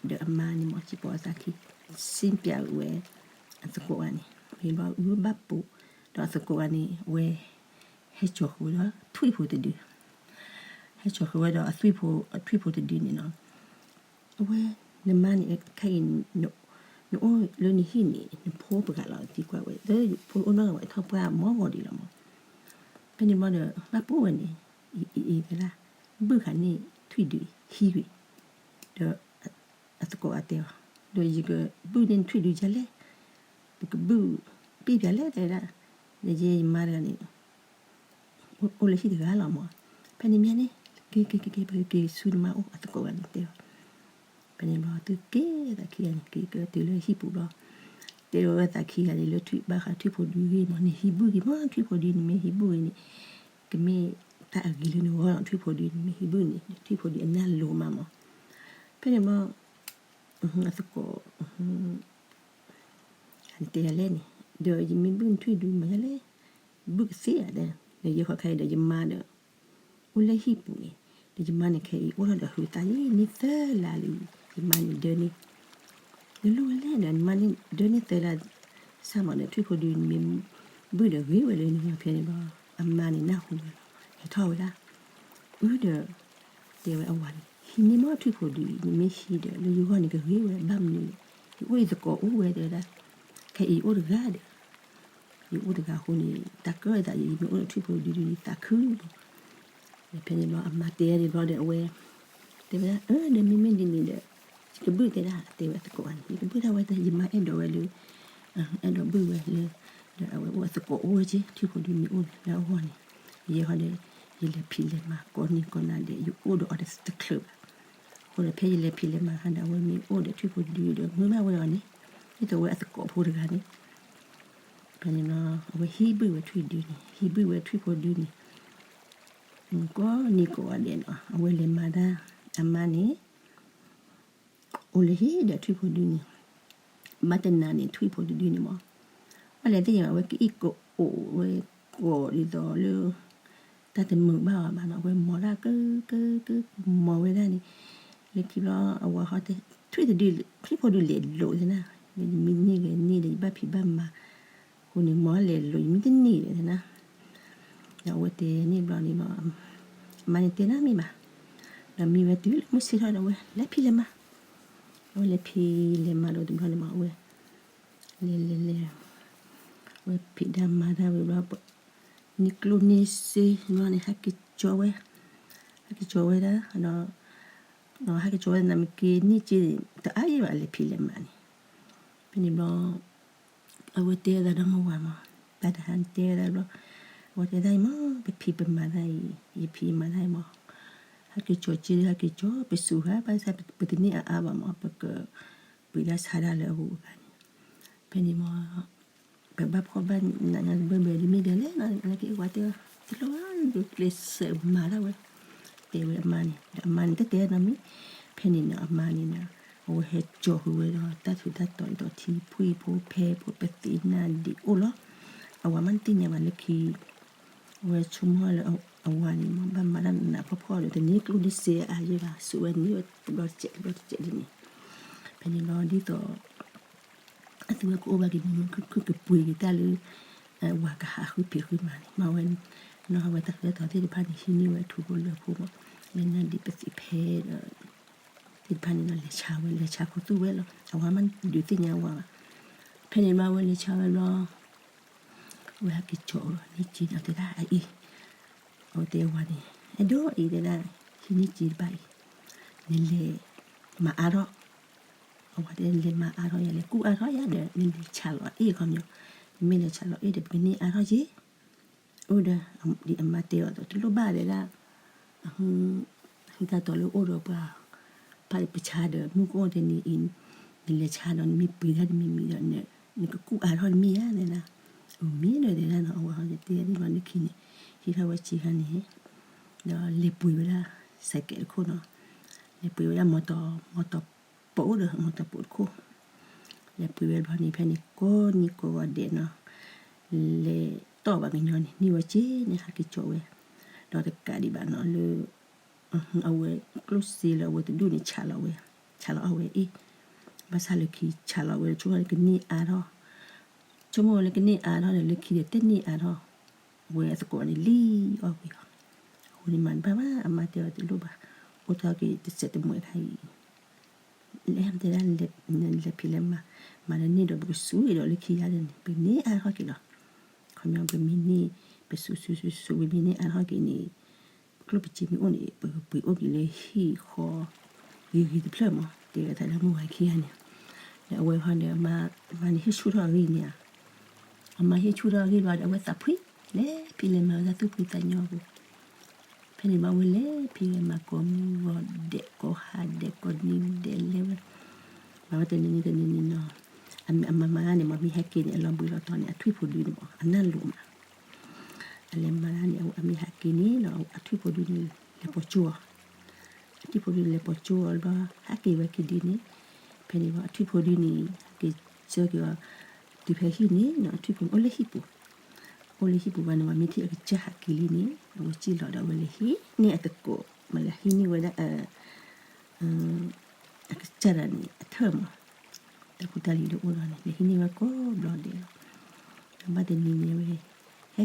ဒီးအမါန့ၣ်မ့ၢ် စံးပီအသးခံ, စံးပျးဝဲ အသကိးဂၤန့ၣ် မ့ၢ်ဘျီအုၣ်ဘၣ်ပိာ်, ဒီးအသကိးဂၤန့ၣ် အဝဲ ဟဲစိာ်ဃုာ်ဝဲဒီး ထွံၣ်ဖိတဒု, ဟဲစိာ်ဃုာ်ဝဲဒီး အထွံၣ်ဖိတဒုန့ၣ်နီၤ, အဝဲ နမါန့ၣ် ခဲအံၤ နအိၣ်လၢနဟံၣ်န့ၣ် နဖိပှၢ်လီၤသံကွၢ်ဝဲ ဒီးယဖိအိၣ်နီတဂၤဘၣ် ထီၣ်ပှၢ်မီၢ်ဂီၤဒံးလီၤမး. ဖဲန့ၣ်ဘျီဒီး ဘၣ်ပိာ်ဝဲန့ၣ် အံၤအံၤအံၤသရၣ် ဘုၣ်ဃာ်န့ၢ်ထွံၣ်ဒုဟံးကွံာ်, ဒီးအသကိးအတဲအီၤ, ဒီးယကဘုၣ်န့ၢ်ထွံၣ်ဒုဒ်လဲၣ်, ပကဘုၣ်ပ့ၢ်ပၠးလဲၣ်တဲဒၣ်, ဒီးယဲယမါတဂၤန့ၣ် အိၣ်လၢဟံၣ်တဂၤလီၤမး. ဖဲန့ၣ်မ့ၢ်န့ၣ် က့ၤက့ၤက့ၤက့ၤ ပကက့ၤဆူနမါအိၣ် အသကိးဂၤန့ၣ်တဲအီၤ. ဖဲန့ၣ်ဘျီသုက့ၤသးခံဂၤန့ၣ် က့ၤက့ၤတုၤလၢဟံၣ်ပူၤဘျီ, တဲဝဲသးခံဂၤန့ၣ် လၢထွံၣ်ဘၣ်ဃးထွံၣ်ဖိဒုဂ့ၢ်မး နဟံးဘုၣ်က့ၤမး ထွံၣ်ဖိဒု နမ့ၢ်ဟံးဘုၣ်ဂ့ၤန့ၣ် ကမ့ၢ်တၢ်အဂ့ၤလၢနဂီၢ်လီၤ ထွံၣ်ဖိဒု နမ့ၢ်ဟံးဘုၣ်န့ၣ် ထွံၣ်ဖိဒုအနၢ်လိၤမးမး. ဖဲန့ၣ်ဘျီ အသကိး တဲယၤလဲၣ်န့ၣ် ဒီးယမ့ၢ်ဘုၣ်နထွံၣ်ဒုမးယၤလဲၣ်, ဘုၣ်ကသ့ဧါဒီး ဒီးယဲဃီခဲအံၤဒီးယမါဒီး အိၣ်လၢဟံၣ်ပူၤန့ၣ်, ဒီးယမါန့ၣ်ခဲအံၤအိၣ်ထီၣ်ဒီးဟုးသးလံန့ၢ်သၢလါလံ, ယမါန့ၣ်ဒၢန့ၢ် နလိၣ်ဝဲလဲၣ်ဒီး နမါန့ၣ်ဒၢန့ၢ်သၢလါ စၢ်မးဒီး ထွံၣ်ဖိဒုနမ့ၢ်ဘုၣ်ဒီးဂ့ၤဝဲလၢနဂီၢ်ဖဲန့ၣ်ဘျီ အမါန့ၣ်နၢ်ဟူဝဲလီၤ ဟဲထီၣ်ဝဲဒၣ် အၢဒီး တဲဝဲအဝၤန့ၣ် ဟံးန့ၢ်မးထွံၣ်ဖိဒုအံၤ နမ့ၢ်ဟံးဒီး လၢယဂီၢ်န့ၣ်ကဂ့ၤဝဲဘၣ်မနုၤလဲၣ်, ယအိၣ်ယသကိးအိၣ်ဝဲတဲဝဲဒၣ်, ခဲအံၤယအိၣ်တဂၤဒီး ယအိၣ်တဂၤအဃိန့ၣ် တၢ်ကၢၣ်သးယံာ် ယမ့ၢ်အိၣ်ဒီးထွံၣ်ဖိဒုဒုယသးခုမး. ဖဲန့ၣ်ဘျီအမါတဲန့ၣ်ဘျီဒီးအဝဲ တဲဝဲဒၣ် အၢ ဒီးမ့မ့ၢ်ဒ်န့ၣ်ဒီး ယကဘုၣ်တဲဒၣ် တဲဝဲသကိးန့ၣ် ယကဘုၣ်ဒၣ်ဝဲ ယမါအဲၣ်ဒိးဝဲလၢ အဲၣ်ဒိးဘုၣ်ဝဲလၢ ဒီးအဝဲအိၣ်အသကိးအိၣ်ဝဲက့ ထွံၣ်ဖိဒုမ့ၢ်အိၣ်န့ၣ် လၢအဂီၢ်န့ၣ် ယဲဃီဒီး ယလဲၤဖံးလဲၤမၤကိးနံၤကိးနၤဒီး ယအိၣ်ဒီးအီၤတချုးဘၣ်. အဃိဒီး ဖဲယလဲၤဖံးလဲၤမၤဟါဒီး အဝဲမ့ၢ်အိၣ်ဒီးထွံၣ်ဖိဒုဒီး မုာ်ဘၣ်ဝဲအီၤန့ၣ် ဒ်သိးဝဲအသကိးဖိတဂၤန့ၣ် ဖဲန့ၣ်လီၤ အဝဲဟံးဘုၣ်ဝဲထွံၣ်ဒုန့ၣ် ဟံးဘုၣ်ဝဲထွံၣ်ဖိဒုန့ၣ် ကိးနံၤကိးဂၤဒဲးနီၤ အဝဲလဲၤမၤတၢ် အမါန့ၣ် အိၣ်လၢဟံၣ်ဒီးထွံၣ်ဖိဒုန့ၣ် ဘၣ်တနၤန့ၣ် ထွံၣ်ဖိတဒုန့ၣ်မး ဘၣ်လဲၤသ့ၣ်ညါဘၣ် အဝဲကအံၣ်ကအိၣ်ဝဲ ကိးဒ်သိးလၢ တၢ်တမုာ်ဘၣ်အီၤဘၣ်နီၤ အဝဲမၤတၢ်ကကက မၤဝဲဒၣ်န့ၣ် လၢခံဘျီအဝၤဟီတဲ ထွံၣ်တဒု ထွံၣ်ဖိဒုလဲၤလိာ်သ့ၣ်နၤ မ့ၢ်တမံၤန့ၢ်ဂ့ၤန့ၢ်ဒီး ယဘၣ်ဖံးဘၣ်မၤ အဃိန့ၣ် မၤလဲၤလိာ် ယမ့ၢ်တန့ၢ်ဒီးသ့ၣ်နၤ ဒီးအဝဲတဲန့ၢ်ဘျီန့ၣ်ဘၣ် အမါန့ၣ်တဲနၤမ့ၢ်ဘၣ် ဒီးမံဝဲတုၤလၢမုၢ်ဆ့ၣ်ထီၣ်ဒီး အဝဲလဲၤဖံးလဲၤမၤ အဝဲလဲၤဖံးလဲၤမၤဒီးတဘျီန့ၣ်မး အဝဲ လဲၤလဲၤလဲၤ အဝဲဖံးတၢ်မၤတၢ်ဝံၤဘျီ န့ၢ်ကျိၣ်န့ၢ်စ့ဘျီန့ၣ် ဟဲက့ၤကၠီဝဲ ဟဲက့ၤကၠီဝဲဒၣ် ဒီး ဟဲက့ၤကၠီဝဲနမ့ၢ်က့ၤန့ၢ်က့ၤ တအါယံၤဘၣ်လဲၤဖံးလဲၤမၤန့ၣ် ဖဲန့ၣ်ဘျီ အဝဲတဲဝဲဒၣ်ဒီးမါဝၤမး တၢ်တဟါန့ၣ်တဲဝဲဒၣ်ဘျီ အဝဲတဲဒၣ်အံၤမး ပဖံးပမၤတၢ်အံၤ ယဖံးယမၤတၢ်အံၤမး ဟဲက့ၤကၠီက့ ဟဲက့ၤကၠီ ပစူးဃာ် ဘၣ်ဆၣ်ပတန့ၢ်အါအါဘၣ်မး ပက ပှ့ၤဒၣ်ဆါဒၣ်လၢအဂုၤအဂၤန့ၣ် ဖဲန့ၣ်မး ပဘၣ်ဖှီၣ်ဘၣ်နးညါတဘၢဘၢဒ်မ့ၢ်ဒ်လဲၣ်နီၤ လၢက့ၤဝၤတဲ တလိၣ်ဘၣ် ဒုးကျဲးစၢးမၤဒၣ်ဝဲ တဲဝဲအမါန့ၣ် ဒီးအမါန့ၣ် တတဲနီတမံၤ ဖဲန့ၣ်နီၤ အမါန့ၣ်နီၤ အဝဲဟဲကၠီဃုာ်ဝဲဒီး တၢ်ထူးတၢ်တီၤဒ်သိးထံဖိကီၢ်ဖိ ဖဲဖိပသ့ၣ်နၢ်ဒံးအိၣ်လီၤ အဝၤမးတသ့ၣ်ညါဘၣ်လၢခံ အဝဲဆိကမိၣ်လၢအဝၤန့ၣ်မး ဘၣ်မၤတၢ်နးနးဖှီၣ်ဖှီၣ်ဒီး တန့ၢ်ကျိၣ်န့ၢ်စ့အါယံၤဘၣ် စူးဝဲန့ၢ်ဝဲတဘျီတစဲးတဘျီတစဲးဒ်န့ၣ် ဖဲန့ၣ်ဘျီဒ်သိး အသုဝဲကအိၣ်ဘၣ်က့ၤ မုာ်မုာ်ခုၣ်ခုၣ်ကပှ့ၤက့ၤတၢ်လၢ ဝၤကဟးဃုဖံးဃုမၤန့ၣ် မ့ၢ်ဝဲ နီၢ်ဝဲတၢ်ထူးတၢ်တီၤသ့ၣ်တဖၣ်န့ၣ် ဟံးန့ၢ်ဝဲထူဖိလၢၢ်ဖိမး လၢနၢ်ဒံးပသ့ၣ်ဖဲဒီး သ့ၣ်တဖၣ်န့ၣ်ဒီး လဲၤဆါဝဲ လဲၤဆါခူသူၣ်ဝဲလီၤ အဝၤမးဒုးသ့ၣ်ညါဝၤဘၣ် ဖဲန့ၣ်မးဝဲလဲၤဆါဝဲဘျီ အဝဲဟဲက့ၤကၠီအီၤ န့ၢ်က့ၤနီၤတဲဒၣ်အအံၤ အဝဲတဲဝၤန့ၣ် အဲၣ်ဒိးအံၤတဲဒၣ် ဟံးန့ၢ်က့ၤတဘၣ်အံၤ နလဲၤမၤအါထီၣ် အဝဲတဲ နလဲၤမၤအါထီၣ်ယၤ လဲၤကူၣ်အါထီၣ်ယၤဒီး နလဲၤဆါလီၤအ့ၣ်ခီပညီ နမ့ၢ်လဲၤဆါလီၤအ့ၣ်ဒီး ပကန့ၢ်အါထီၣ်က့ၤ အိၣ်ဒီး ဒ်အမါတဲအီၤဒီး တလိၣ်ဘၣ်တဲဒၣ် အ ဟုသၣ်တီၤလၢအိၣ်ဒီးပှၤ ပဆါဒီးမုၢ်ကအိၣ်တနံၤအံၤ, နလဲၤဆါဒီးနမ့ၢ်ပှ့ၤဒၣ်တမံၤမံၤဒီး နကကူၣ်အါထီၣ်တမ့ၢ်ဧါ တဲဒၣ်. အမ့ၢ်ဒီးတဲဒၣ်နီၤ, အဝဲဟီတဲဒၣ်လံဘျီလၢခံန့ၣ်, ဟံးထီၣ်ဝဲစ့ခါန့ၣ်, ဒီးလဲၤပှ့ၤဝဲဒၣ် စဲးကဲးတခိၣ်နီၤ, လဲၤပှ့ၤဝဲဒၣ်မီတီၤ, မီတီၤပိာ်ဒီး မီတီၤပိာ်တခိၣ်, လဲၤပှ့ၤဝဲဘျီန့ၣ် ဖဲန့ၣ်ကိးနံၤကိးဂီၤဒဲးနီၤ, လဲၤတီၢ်ဘၣ်ကညီန့ၣ် န့ၢ်ဝဲစ့န့ၣ် ဟးက့ၤကၠီဝဲ, ဒီးတကးဒံးဘၣ်နီၤလၢ အဝဲကျိၣ်စ့လၢအဝဲတဒူၣ်န့ၣ် ဆးလီၤဝဲ, ဆးလီၤအီၣ်ဝဲအ့ၣ်, ဘၣ်ဆၣ်လၢခံဆးလီၤဝဲလၢဆိကမိၣ်လၢကန့ၢ်အါထီၣ်, ဆိကမိၣ်ဝဲလၢကန့ၢ်အါထီၣ်ဒီး လၢခံဒီးတဲန့ၢ်အါထီၣ်, အဝဲအသကိးန့ၣ်လံအီၣ်ကွံာ်အီၤ, အဃိန့ၣ်မၤတဘၣ်ဘၣ် အမါတဲအီၤတလိၣ်ဘၣ်, အိၣ်ထီၣ်က့ၤတစဲးတမှဲးခါအံၤ လဲၤတဲဒၣ်, လဲၤဖံးလဲၤမၤ, မၤဒီးန့ၢ်ဒီးပကစူၤဒီးလၢခံယါန့ၣ် ပန့ၢ်အါထီၣ်က့ၤလီၤ, ခီပညီပမ့ၢ်န့ၢ်, ပစူၤစူၤစူၤစူၤ ပမ့ၢ်န့ၢ်အါထီၣ်က့ၤန့ၣ်, ကျိၣ်ပစ့မ့ၢ်အိၣ်န့ၣ် ပကပှ့ၤအိၣ်က့ၤလၢဟံၣ်ဃီ, ဂ့ၤဂ့ၤတဖျၢၣ်မး တဲဝဲတၢ်လၢမုၢ်ဝါခံဂၤန့ၣ်, ဒီးအဝဲဟီဒီး မါန့ၣ်ဟ့ၣ်ဆူၣ်ထီၣ်အဂ့ၢ်န့ၣ်ဧါ အမါဟ့ၣ်ဆူၣ်ထီၣ်အဂ့ၢ်ဘျီဒီး အဝဲသးဖှံ, လဲၤဖံးလဲၤမၤဝဲဒၣ်သူၣ်ဖှံသးညီအပူၤ, ဖဲန့ၣ်ဘၣ်ဝဲလဲၤဖံးလဲၤမၤကိးမုၢ်ဂီၤဒဲးကိးဟါဒဲးကိးနံၤဒဲးလဲၤဝဲ, မၤဝဲတနံၤနံၤတနံၤနံၤနီၤ, အမါမၤဂၤန့ၣ်မ့ၢ်မ့ၢ်ဟဲက့ၤန့ၣ် အလီၤဘှံးလီၤတီၤန့ၣ် အထွံၣ်ဖိဒုန့ၣ်မး အနၢ်လိာ်မး, အလဲၤမၤဂၤန့ၣ် အမ့ၢ်ဟဲက့ၤန့ၣ်နီၤ အထွံၣ်ဖိဒုန့ၣ် လဲၤပိာ်ကၠိအီၤ အထွံၣ်ဖိဒုန့ၣ်လဲၤပိာ်ကၠိအီၤဘျီ ဟဲက့ၤဝဲက့ၤဒ်န့ၣ်, ဖဲန့ၣ်ဘၣ် အထွံၣ်ဖိဒုန့ၣ် ဟဲက့ၤဆၢက့ၤအီၤ, တုၤဖဲဟံၣ်န့ၣ်နီၤ အထွံၣ်ဖိန့ၣ်အိၣ်လၢဟံၣ်ပူၤ, အိၣ်လၢဟံၣ်ပူၤဘၣ်န့ၣ် မ့ၢ်ထံၣ်အကစၢ်ဟးက့ၤလံန့ၣ် အဝဲစံၣ်လီၤဒီး အဝဲလဲၤဟံးန့ၢ်အသကိး မ့ၢ်လဲၤဟံးန့ၢ်ဝဲဒၣ် အကစၢ်ဒၣ်န့ၣ် အထၢၣ်မး, တၢ်ဖိတၢ်လံၤဒ်အိၣ်ဒီးန့ၣ် လဲၤဟံးန့ၢ်ဝဲကိးဘျီဒဲးလီၤ, ဘၣ်တနံၤန့ၣ်ဝဲ ဟဲ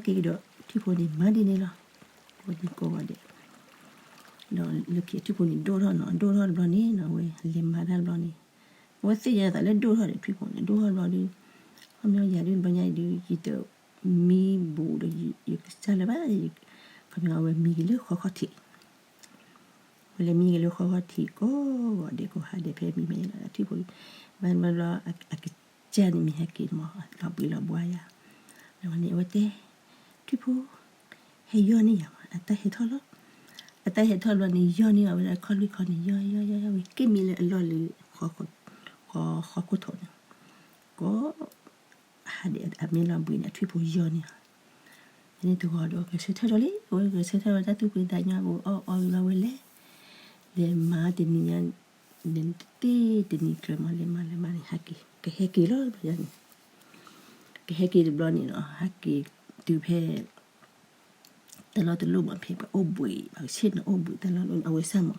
က့ၤဒီးထွံၣ်ဖိန့ၣ်မၤဒ်န့ၣ်လီၤ, ကိးနံၤကိးဂီၤဒဲး ဒီးလၢခံအထွံၣ်ဖိန့ၣ်ဒိၣ်ထီၣ်နီၤ ဒိၣ်ထီၣ်တဘျီန့ၣ်နီၤ အဝဲလဲၤမၤတၢ်တဘျီန့ၣ်, အဝဲသ့ၣ်ညါသးလၢဒိၣ်ထီၣ်ဒီးထွံၣ်ဖိန့ၣ် ဒိၣ်ထီၣ်တဘျီဒီး, ခီပညီယၤဒ်ဘျီညါအံၤဒုး ယတမံဘူးဒီး ယကစၢ်လၢၤဘၣ်, ခီပညီအဝဲမံက့ၤလၢဃီခီၣ်ထံး ဝဲလဲၤမံက့ၤလၢဃီခီၣ်ထံးကိးဂီၤဒဲးကိးဟါဒဲးဖဲမံမ့ၢ်လီၤ ထွံၣ်ဖိ, ဘၣ်ဘျီဘျီ အကစၢ်န့ၣ်မ့ၢ်ဟဲက့ၤန့ၣ်မး လီၤဘှံးလီၤဘှါယၤ, ဒီးန့ၣ်အဝဲတဲ, ထွံၣ်ဖိ, ဟဲယီၢ်န့ၢ်ယၤမး အတၢ်ဟဲထီၣ်လီၤ, အတၢ်ဟဲထီၣ်ဘျီန့ၣ် ယီၢ်န့ၢ်အီၤဝဲဒၣ်ခီၣ်လွံၢ်ခီန့ၣ် ယီၢ်ယီၢ်ယီၢ်ယီၢ်ဝဲ က့ၣ်မံလၢအလီၢ်လၢ ဃီခိၣ်ထိးန့ၣ်, ကိး ဟါဒဲးအမ့ၢ်လီၤဘှံးန့ၣ် အထွံၣ်ဖိယီၢ်န့ၢ်အီၤ, ဖဲန့ၣ်တဂီၤဒီးဂဲၤဆၢထၢၣ်ထီၣ်လံ အဝဲဂဲၤဆၢထၢၣ်ဝဲတၢ်သူၣ်ဖှံသးညီအပူၤ အီၣ်အီၣ်ဝံၤဘျီဝဲလဲၤ, လဲၤမၤတနံၤညါ, တ့တနံၤကျၢၤမး လဲၤမၤလဲၤမၤန့ၣ် ဟဲက့ၤ ကဟဲက့ၤလီၤဘျီန့ၣ်, ကဟဲက့ၤတဘျီန့ၣ်နီၤ ဟဲက့ၤတုၤဖဲ တၢ်လီၢ်တလိၣ်မး ဖဲပှၤအိၣ်ဘှံး ပှၤကဆ့ၣ်နီၤအိၣ်ဘှံးတၢ်လီၢ်တလိၣ် အဝဲစၢ်မး အ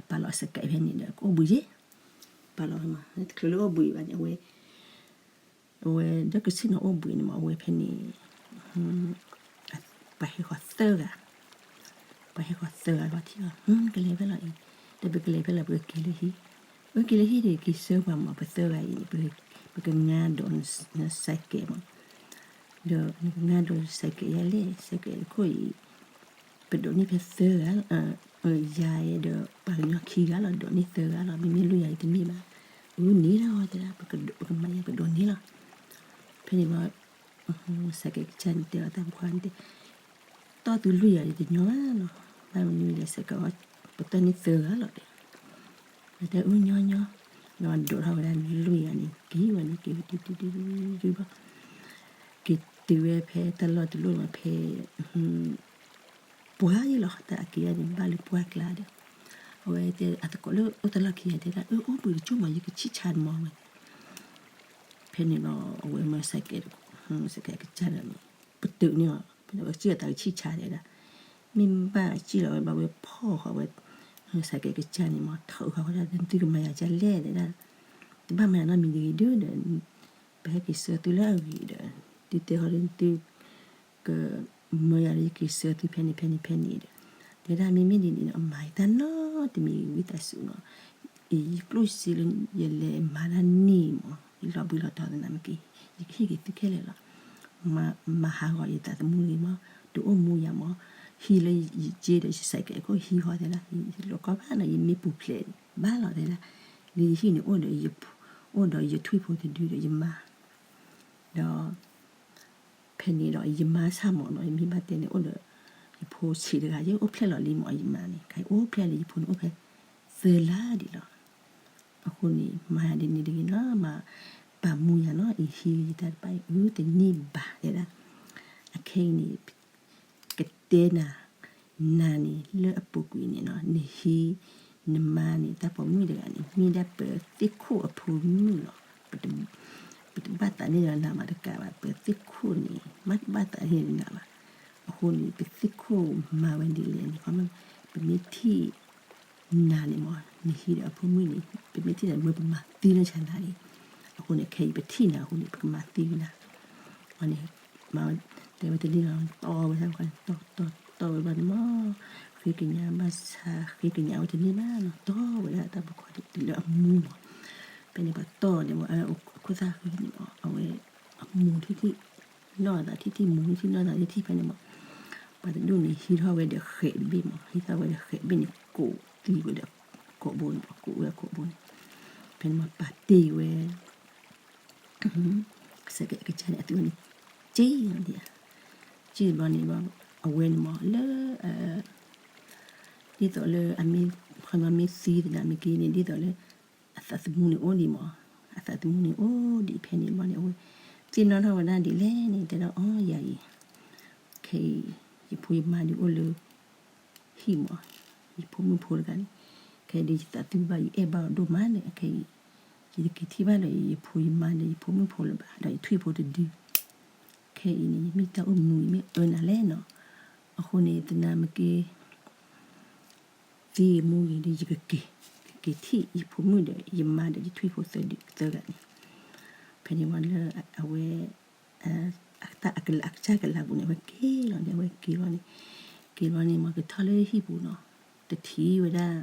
ပာ်လီၤအစကဲးဖဲန့ၣ်ဒီး ကအိၣ်ဘှံးယဲၢ်, ပာ်လီၤမး တချုးလၢအိၣ်ဘှံးဘၣ်န့ၣ် အဝဲ အဝဲဒီးကဆ့ၣ်နီၤအိၣ်ဘှံးန့ၣ်မး အဝဲဖဲန့ၣ် ပှၤဟဲဃီၤသၢဂၤ, ပှၤဟဲဃီၤသၢဂၤလီၤထံၣ်လီၤ ကလဲၤဖဲလီၤအံၤ, ဒီးပကလဲၤဖဲလီၤ ပကက့ၤလၢဟံၣ်, ပက့ၤလၢဟံၣ်ဒီး က့ၤဆၢပှၤမး ပသၢဂၤအံၤန့ၣ် ပကငါဒိးနစဲးကဲးမး, ဒီးနကငါဒိးစဲးကဲးယဲၢ်လဲၣ် စဲးကဲးတခိၣ်အံၤ ပဒိးန့ၢ်ဖဲသၢဂၤ, ယၤဒီးပှၤကညီခံဂၤလီၤ ဒိးန့ၢ်သၢဂၤလီၤ မ့မ့ၢ်လွံၢ်ဂၤအံၤတန့ၢ်ဘၣ်, အုန့ၣ်လီၤတဲဒၣ် ပကမၤယၤပဒိးန့ၢ်လီၤ, ဖဲန့ၣ်ဘျီ စဲးကဲးကစၢ်န့ၣ်တဲအီၤတၢ်ဖိခွါန့ၣ်တဲ, တီၢ်သုလွံၢ်ဂၤန့ၣ်တညီဘၣ်နီၤ, ဘၣ်မနုၤလဲၣ်စဲးကဲး ပတီၢ်န့ၢ်သၢဂၤလီၤတဲ တဲအုညီညီ, ဒီးဒိးထီၣ်ဝဲဒၣ်လွံၢ်ဂၤန့ၣ် က့ၤဝဲန့ၣ် က့ၤဝဲတုၤတုၤတုၤတုၤဘၣ်, က့ၤတုၤဝဲဖဲတၢ်လီၢ်တလိၣ်လီၤဖဲ ပှၢ်ယဲၢ်လီၤ တၢ်အက့ၤယဲၢ်န့ၣ် ဘၣ်လၢပှၢ်ကျါဒီး, အဝဲတဲအသကိးလၢအိၣ်တၢ်လီၢ်ခံဂၤတဲဒၣ် အၢ အိၣ်ဘှံးတကၠိၢ်မး ယကဆံၣ်ဆါနမီၤဝဲ, ဖဲန့ၣ်လီၤ အဝဲမၢစဲးကဲး, စဲးကဲးကစၢ်ဒီးန့ၣ် ပတုာ်န့ၢ်အီၤ ပစံၣ်အီၤတၢ်ကဆံၣ်ဆါတဲဒၣ်, မ့ၢ်ဘၣ်စံၣ်လီၤဝဲဘၣ်ဝဲဖီၣ်ဃီဝဲ, စဲးကဲးကစၢ်န့ၣ်မး ထီၣ်ဃီဝဲဒၣ် နသုကမၤယၤကလဲၣ်တဲဒၣ်, တဘၣ်မၤနီတမံၤတဂ့ၤဒုဒီး ပဟဲက့ၤဆှၢသုလၢအဂ့ၤဒီး သုတဲဃီဒီးသု ကမၢယၤလၢယက့ၤဆှၢသုဖဲန့ၣ်ဖဲန့ၣ်ဖဲန့ၣ်ဒီး, တဲဒၣ်မ့မ့ၢ်ဒ်န့ၣ်ဒီး အမၤတၢ်နီတမံၤဝံသးစူၤနီၤ, ယကျိၣ်စ့လၢယလဲၤမၤတၢ်န့ၣ်မး ယလီၤဘှံးလီၤတီၤသနာ်က့ ယကဟ့ၣ်က့ၤသုခဲလၢာ်လီၤ, မၤဟးဂီၤယသးသမူလံမး, တအိၣ်မူယၤမး, ဟံးလၢယစ့ဒီးယစဲးကဲးခိၣ်ဟံးဃီတဲဒၣ်, ယလိာ်ကီဘၣ်နီၤ ယမ့ၢ်ပူၤဖျဲးဘၣ်လီၤတဲဒၣ်, လၢယဟံၣ်န့ၣ်အိၣ်ဒီး အိၣ်ဒီးယထွံၣ်ဖိတဒုဒီးယမါ ဒီး ဖဲန့ၣ်ဒီးယမါဆၣ်မးနီၤ ယမ့ၢ်ဘၣ်တဲန့ၣ် အိၣ်ဒီး ယဖိဆံးတဂၤ ယအိၣ်ဖျဲၣ်လီၤလံမး ယမါန့ၣ် ခါအံၤအိၣ်ဖျဲၣ်လံ ယဖိန့ၣ်အိၣ်ဖဲသၢလါဒံးလီၤ အဃိန့ၣ် မၤဒ်န့ၣ်တဂ့ၤနီၤ, မၤပာ်မူယၤနီၤ, အံၤဟံးယတၢ်တဖၣ်အံၤ အၢ တန့ၢ်ဘၣ်တဲဒၣ်, အခဲအံၤန့ၣ် ကတဲနၤ နၤန့ၣ် လၢအပူၤကွံာ်န့ၣ်နီၤ, နဟံး နမါန့ၣ် တၢ်ပိာ်မုၣ်တဂၤန့ၣ် မ့ၢ်ဒၣ်ပသ့ၣ်ခိၣ်အဖိမုၣ်လီၤ. ပတ ပတဘၣ်သးန့ၢ်ဒီးနၤမးတကးဘၣ်, ပသ့ၣ်ခိၣ်န့ၣ် မ့ၢ်တဘၣ်သးန့ၢ်ဒီးနၤဘၣ်. အဃိန့ၣ် ပသ့ၣ်ခိၣ်မၤဝဲဒ်လဲၣ်န့ၣ် ခီမ့ၢ် ပမ့ၢ်ထံၣ် နၤန့ၣ်မး နဟံးဒီးအဖိမုၣ်န့ၣ် ပမ့ၢ်ထံၣ်နၤ မ့ၢ်ပမၤသံလၢဆါနၤန့ၣ်, အဃိန့ၣ် ခဲအံၤပထံၣ်နၤအဃိန့ၣ် ပကမၤသံနၤ. အန့ၣ် မၤဝဲ တဲဝဲတန့ၢ်လီၤ, တီဝဲဒၣ် တီဝဲဘၣ်န့ၣ်မး, ဃ့ကညးဘၣ်ဆါ ဃ့ကညးဝဲတန့ၢ်ဘၣ်နီၤ, တီဝဲဒၣ်တၢ်ပိာ်ခွါဒ်လၢအမူမး. ဖဲန့ၣ်ပှၤတီန့ၣ်မး အခိၣ်သၣ်ဃံန့ၣ်မး အဝဲ အမူထံၣ်ထံၣ် နီၢ်သးထံၣ်ထံၣ် မူထံၣ်ထံၣ် နီၢ်သးထံၣ်ထံၣ် ဖဲန့ၣ်မး ပှၤတဒူၣ်န့ၣ် ဟံးထီၣ်ဝဲဒီးဃဲးတဘ့ၣ်မး, ဟံးထီၣ်ဝဲဒီးဃဲးတဘ့ၣ်န့ၣ် ကိးသံဝဲဒီးကိးဘိန့ၣ်မး, ကိးဝဲကိးဘိန့ၣ်, ဖဲန့ၣ်မး ပာ်တ့ၢ်ဝဲ ကစၢ်ကကစၢ်န့ၣ် အသုဝဲန့ၣ် က့ၤလီၤဒံးဧါ, က့ၤဘျီန့ၣ်ဘျီ အဝဲန့ၣ်မး လၢ ဒ်သိးလၢအမ့ၢ် ခီမ့ၢ်သံသနာ်မ့ၢ်က့ၤန့ၣ် ဒ်သိးလၢ အသးသမူန့ၣ်အိၣ်ဒံးမး, အသးသမူန့ၣ်အိၣ်ဒံးဖဲန့ၣ်ဘျီန့ၣ် အဝဲ သ့ၣ်နီၣ်ထီၣ်ဝဲဒၣ်ဒ်လဲၣ်န့ၣ် တဲဒၣ်အီၤ ယၤအံၤ ခဲအံၤ ယဖိယမါဒုးအိၣ်လၢ ဟံၣ်မး, ယဖိမုၣ်ဖိတဂၤန့ၣ် ခဲအံၤဒုးယသးသမူဘၣ် ယအဲၣ်ဘၣ်အီၤဒိၣ်မးဒီး ခဲအံၤ ယတက့ၤထံၣ်ဘၣ်ဒီးယဖိယမါဒီးယဖိမုၣ်ဖိလၢၤဘၣ် ဒီးယထွံၣ်ဖိတဒု ခဲအံၤန့ၣ် ယမ့ၢ်တၢ်အိၣ်မူ ယမ့ၢ်အၢနၤလဲၣ်နီၤ, အဃိန့ၣ် သနာ်မ့ၢ်က့ၤ သံမူဂ့ၤဒီး ယကက့ၤ ကက့ၤထံၣ်ယဖိမုၣ်ဒီးယမါဒီးယထွံၣ်ဖိသၢဒုသၢဂၤန့ၣ်, ဖဲန့ၣ်ဝံၤလၢအဝဲ အတၢ်အကစၢ်ကလၤပူၤန့ၣ် အဝဲက့ၤလီၤန့ၣ် အဝဲက့ၤလီၤန့ၣ်, က့ၤလီၤန့ၣ်မး ကထီၣ်လၢဟံၣ်ပူၤနီၤ, တထံၣ်ဝဲဒၣ်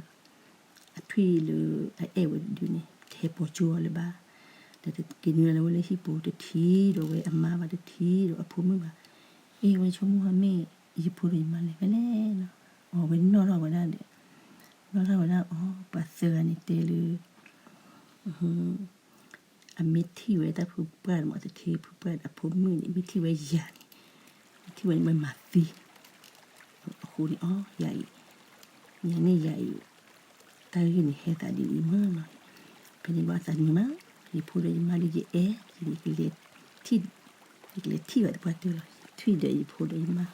အထွံၣ်လၢအအဲၣ်ဝဲတဒုန့ၣ် တဟဲပိာ်ကၠိအီၤလၢၤဘၣ်, ဒီးတက့ၤနုာ်လီၤလၢဝဲလၢဟံၣ်ပူၤ တထံၣ်ဒီးဝဲအမါဘၣ် တထံၣ်ဒီးအဖိမုၣ်ဘၣ်, အ့ ဝဲဆိကမိၣ်ဟီမ့ၢ် ယဖိဒီးယမါလဲၣ်ဖဲလဲၣ်နီၤ, အဝဲနီၣ်ထီၣ်ဝဲဒၣ်ဒီး နီၣ်ထီၣ်ဝဲဒၣ်အီၤ ပှၤသၢဂၤန့ၣ်တဲလၢ အမ့ၢ်ထံၣ်ဝဲတၢ်ဖုပှၢ်မး တထံၣ်ဖုပှၢ်ဒီးအဖိမုၣ်န့ၣ် မ့ၢ်ထံၣ်ဝဲယၤန့ၣ်, မ့ၢ်ထံၣ်ဝဲန့ၣ် မ့ၢ်မၤသံ, အဃိန့ၣ်အီၤ ယၤအံၤ, ယၤန့ၣ်ယၤအံၤ, တၢ်ဂ့ၢ်န့ၣ်ဟဲသးဒ်အံၤမးနီၤ, ဖဲန့ၣ်ဘၣ်သးနုာ်မး, ယဖိဒီးယမါဒီးယအဲၣ်, ယကလဲၤထံၣ်, ယကလဲၤထံၣ်ဘၣ်သပှၢ်တၢၢ်လီၤ, ယထွံၣ်ဒီးယဖိဒီးယမါ,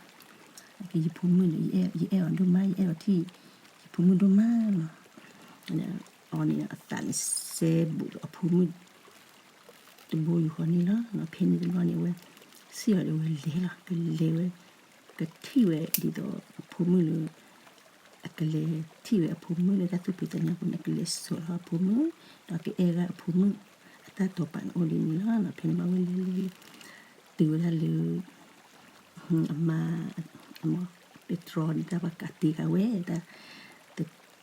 ယဖိမုၣ်ဒီး ယအဲၣ်အီၤဒိၣ်မး ယအဲၣ်အီၤထံၣ်, ယဖိမုၣ်ဒိၣ်မးနီၤ, အီၤန့ၣ်အသးန့ၣ်စဲဘူးဒီးအဖိမုၣ် တဘိယူၢ်ဃီန့ၣ်လီၤ. ဖဲန့ၣ်တဘျီန့ၣ် အဝဲ စံၣ်အီၤဒီးဝဲလဲၤလီၤ, ကလဲၤဝဲ, ကထံၣ်ဝဲဒ်သိးအဖိမုၣ်လၢ အကလဲၤထံၣ်ဝဲအဖိမုၣ်လၢတၢ်သူၣ်ဖှံသးညီပူၤန့ၣ် အကလဲၤစိာ်ထီၣ်အဖိမုၣ်, ဒီးကအဲၣ်ဂၢၢ်အဖိမုၣ်, အတၢ်တိာ်ပာ်န့ၣ်အိၣ်ဒ်န့ၣ်လီၤ. ဖဲန့ၣ်ဘၣ်ဝဲလဲၤလဲၤလဲၤ, တုၤဝဲဒၣ်လၢ အမါ, အမါ ပဲတြီန့ၣ် တၢ်ပှၤကးတ့ၢ်ဃာ်ဝဲ, တၢ်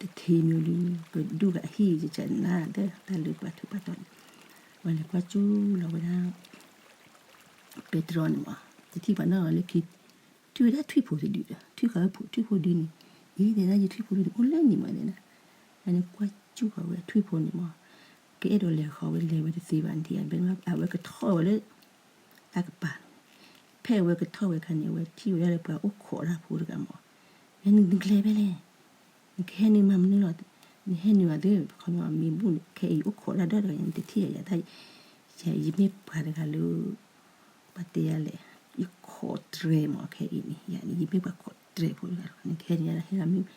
တထံၣ်မ့ၢ်ဒုး ကဒူၣ်ဃာ်ဟံၣ်ကစၢ်နၤ တၢ်လၢပှၤထုးပှၤတီၤန့ၣ်, ဝဲလဲၤကွၢ်ကၠူလီၤဝဲဒၣ် ပဲတြီန့ၣ်မး, တထံၣ်ပှၤနီတဂၤလၢခံ, ထံၣ်ဝဲဒၣ်ထွံၣ်ဖိတဒုဒီး ထွံၣ်ဃာ်ထွံၣ်ဖိဒုန့ၣ်, အံၤတဲဒၣ်ယထွံၣ်ဖိဒုန့ၣ် အိၣ်လၢနံၤမးတဲဒၣ်, ဝဲန့ၣ်ကွၢ်ကၠူဃီၤဝဲထွံၣ်ဖိန့ၣ်မး, ကအဲၣ်ဒိးလဲၤဃီၤဝဲလဲၤဝဲတသ့ဘၣ်န့ၣ် အဝဲကထီၣ်ဝဲလၢ တၢ်ကပၤန့ၣ်, ဖဲအဝဲကထီၣ်ဝဲခါန့ၣ် အဝဲထံၣ်ဝဲဒၣ်လၢပှၤအိၣ်ခိးတၢ်ဖိတဂၤမး, ဝဲန့ၣ်နကလဲၤဖဲလဲၣ် နကဟဲနုာ်မၤမနုၤလီၤ, နဟဲနုာ်ဘၣ်သ့ၣ် ခီမ့ၢ်မ့ၢ်ဘူၣ်န့ၣ် ခဲအံၤအိၣ်ခိးတၢ်ဒီတဂၤ နတထံၣ်ယၤတၢ်, ယၤယမ့ၢ်ပှၤတဂၤလၢ ပှၤတဲယၤလဲၣ်, ယခိးတြဲၤမး ခဲအံၤန့ၣ် ယၤန့ၣ် ယမ့ၢ်ပှၤခိးတြဲၤဖိတဂၤလီၤ, နကဟဲနုာ်ယၤတၢ်ဟဲလီၤမ့ၢ်,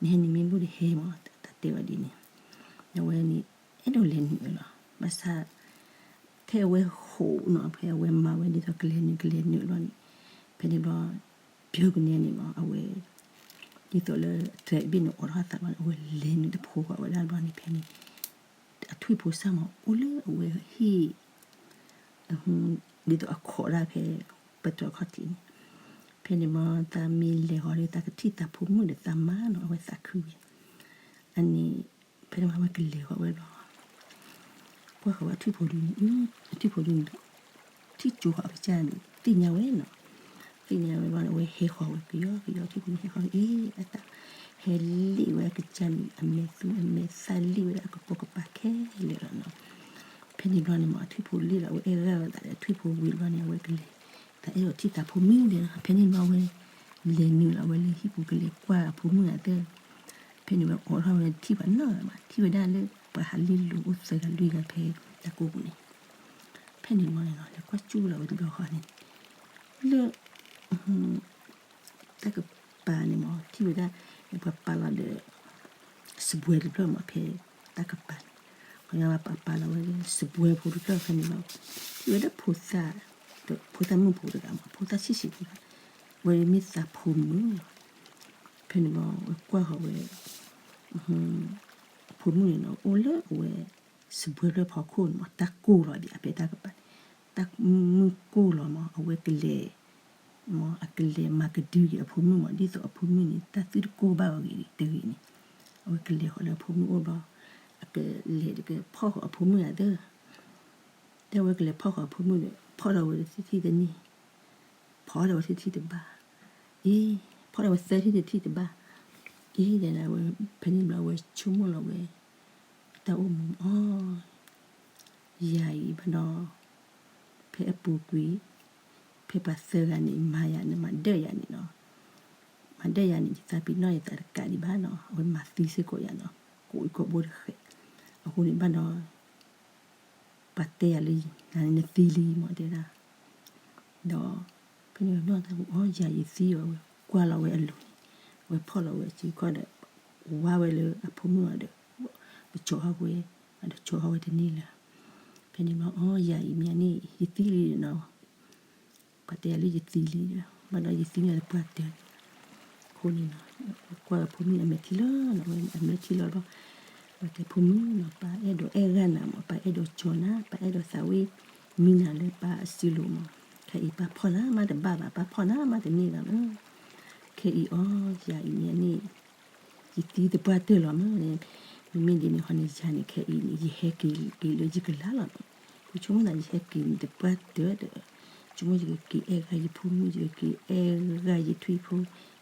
နဟဲနုာ်မ့ၢ်ဘူၣ်ဒီးဟဲမး တၢ်တဲဝဲဒ်န့ၣ်, အဝဲန့ၣ် အဲၣ်ဒိးလဲၤနုာ်ဝဲလီၤ, ဘၣ်ဆၣ် ထဲအဝဲဟိးနီၤ ဖဲအဝဲမၤဝဲဒ်သိးကလဲၤနုာ်ကလဲၤနုာ်လီၤန့ၣ်, ဖဲန့ၣ်ဘျီ ပျၢၤကနဲန့ၣ်မး အဝဲ ဒ်သိးလၢတြဲၤဘ့ၣ်န့ၣ်အိးထီၣ်သးဘျီန့ၣ် အဝဲလဲၤနုာ်တဖိဃီၤဝဲဒၣ်ဘျီန့ၣ် ဖဲန့ၣ် အထွံၣ်ဖိစၢ်မးအိၣ်လၢအဝဲဟံၣ် ဒ်သိးအခိးဒၣ်ဖဲ ပတြီခီၣ်ထံးန့ၣ်, ဖဲန့ၣ်မး သးမ့ၢ်လဲၤဃီၤဒီး သးကထံၣ်သးဖိမုၣ်ဒီးသးမါနီၤ အဝဲသးခုဝဲ, အန့ၣ် ဖဲန့ၣ်မးအဝဲကလဲၤဃီၤဝဲလီၤ, ကွၢ်ဃီၤဝဲအထွံၣ်ဖိဒုန့ၣ်, အထွံၣ်ဖိဒုန့ၣ် ထံၣ်ကၠိဃီၤအကစၢ်န့ၣ် သ့ၣ်ညါဝဲနီၤ, သ့ၣ်ညါဝဲဘျီန့ၣ် အဝဲဟဲဃီၤဝဲကယီကယီ ထွံၣ်ဖိန့ၣ်ဟဲဃီၤဝဲ အ့ အတၢ် ဟဲလံၣ်ဝဲအကစၢ်န့ၣ် အမဲာ်သူအမဲာ်သၣ်လံၣ်ဝဲဒၣ်အကပိာ်ကပၤခဲလၢာ်လီၤနီၤ, ဖဲန့ၣ်ဘျီန့ၣ်မး အထွံၣ်ဖိလံၣ်လီၤ အဝဲအဲၣ်ဂၢၢ်ဝဲသးဒီး ထွံၣ်ဖိဝံၤဘျီန့ၣ် အဝဲကလဲၤ သးအဲၣ်ဒိးထံၣ်သးဖိမုၣ်ဒီး ဖဲန့ၣ်ဘျီဝဲ လဲၤနုာ်လီၤဝဲလၢဟံၣ်ပူၤကလဲၤကွၢ်အဖိမုၣ်အသၢ, ဖဲန့ၣ်ဝဲအိးထီၣ်ဝဲထံၣ်ပှၤနီတဂၤဘၣ် ထံၣ်ဝဲဒၣ်လၢ ပှၤဟးလ့လိၤအိၣ်သၢဂၤလွံၢ်ဂၤဖဲတၢ်ကိၢ်ပူၤန့ၣ်, ဖဲန့ၣ်မ့ၢ်န့ၣ်လီၤ လဲၤကွၢ်ကၠူလီၤဝဲတဘျီဃီန့ၣ်, လၢ တၢ်ကပၤန့ၣ်မ့ၢ် ထံၣ်ဝဲဒၣ် ပှၤပာ်လီၤဒီး စပွဲတဖျၢၣ်မ့ၢ်ဖဲတၢ်ကပၤန့ၣ်, ခီပညီပှၤပာ်လီၤဝဲလၢစပွဲဖိတဖျၢၣ်ဖဲန့ၣ်လီၤ, ထံၣ်ဝဲဒၣ်ဖိသၣ်, ဖိသၣ်မုၣ်ဖိတဂၤမ့ၢ် ဖိသၣ်ဆံးဆံးဖိတဂၤ, ဝဲမ့ၢ်သးဖိမုၣ်လီၤ, ဖဲန့ၣ်မ့ၢ်ဝဲကွၢ်ဃီၤဝဲ အဖိမုၣ်န့ၣ်နီၤ အိၣ်လၢအဝဲ စပွဲဖျၢၣ်ဖီခိၣ်န့ၣ်မ့ၢ် တၢ်ကိၢ်လီၤဒံး အဖဲတၢ်ကပၤန့ၣ်, တၢ်မုၢ်ကိၢ်လီၤမ့ၢ် အဝဲကလဲၤ မ့ၢ်အကလဲၤမၤကဒုက့ၤအဖိမုၣ်မ့ၢ် ဒ်သိးအဖိမုၣ်န့ၣ် တၢ်သုတကိၢ်ဘၣ်အီၤဂ့ၤတဂ့ၤန့ၣ်, အဝဲကလဲၤဃီၤလၢအဖိမုၣ်အိၣ်ဘျီ, အကလဲၤတကဖီၣ်ဃီၤအဖိမုၣ်ယၤသၢ တဲဝဲကလဲၤဖီၣ်ဃီၤအဖိမုၣ်ဒီး ဖီၣ်ဒီးဝဲတထံၣ်တထံၣ်တန့ၢ်, ဖီၣ်ဒီးဝဲတထံၣ်တဘၣ်, အ့ ဖီၣ်ဒီးဝဲသၢထံၣ်တထံၣ်တဘၣ်, အ့ တဲဒၣ်ဝဲ ဖဲန့ၣ်ဘျီဝဲဆိကမိၣ်လီၤဝဲ အတၢ်အိၣ်မူအီၤ, ယၤအံၤဘၣ်ဒီး ဖဲအပူၤကွံာ် ဖဲပှၤသၢဂၤန့ၣ် မၤယၤန့ၣ် မၤဒၢၣ်ယၤန့ၣ်နီၤ, မၤဒၢၣ်ယၤန့ၣ် ယသးပ့ၤနီၣ်ယသးတကးဒံးဘၣ်နီၤ, အဝဲမၤသံစ့ၢ်ကီးယၤနီၤ, ကိးအံၤကိးဘိတဃဲး, အဃိန့ၣ်ဘၣ်ဒီး ပှၤတဲယၤလၢ နသံလံမ့ၢ်တဲဒၣ်, ဒီး ဖဲန့ၣ်နီၢ်တၢ်ပူၤအီၤ ယၤယသံအီၤ အဝဲကွၢ်လီၤဝဲအလိၤန့ၣ်, အဝဲဖီၣ်လီၤဝဲအစုခီၣ်ဒီး ဝါဝဲလၢအဖိမုၣ်အီၤဒီး ကကၠီၤဟီၣ်ဝဲ, ဒီးကၠီၤဟီၣ်ဝဲတန့ၢ်လၢၤ, ဖဲန့ၣ်ဘျီအီၤ ယၤအံၤမ့ၢ်န့ၣ် ယသံလံနီၤ ပှၤတဲယၤလၢယသံလံဒီး ဘၣ်ဒီးယသံန့ၣ်တပှၢ်တၢၢ်, အဃိန့ၣ်နီၤ ကွၢ်ဝဲဖိမုၣ်အမဲာ်ထံလီၤနီၤ, အမဲာ်ထံလီၤဘျီ, ပှၤတဲဖိမုၣ်နီၤ ပၢ်အဲၣ်ဒိးအဲၣ်ဂၢၢ်နၤမး ပၢ်အဲၣ်ဒိးကၠီၤနၤ ပၢ်အဲၣ်ဒိးသးဝံၣ်မံနၤလၢပၢ်အစုလိၤမး, ခဲအံၤပၢ်ဖီၣ်နၤမးတဘၣ်ဘၣ် ပၢ်ဖီၣ်နၤမးတန့ၢ်ဘၣ်လၢ ခဲအံၤအီၤ ယၤအံၤမ့ၢ်န့ၣ် ယသံတပှၢ်တၢၢ်လီၤမးန့ၣ်, မ့မ့ၢ်ဒ်န့ၣ်ဟီန့ၣ် ယၤန့ၣ် ခဲအံၤန့ၣ် ယဟဲက့ၤက့ၤလၢယကလၤလီၤမး, ယဆိကမိၣ်သး ယဟဲက့ၤန့ၣ်တပှၢ်တၢၢ်ဒီး ဆိကမိၣ်ယကက့ၤအဲၣ်ဂၢၢ်ယဖိမုၣ် ယကက့ၤအဲၣ်ဂၢၢ်ယထွံၣ်ဖိ,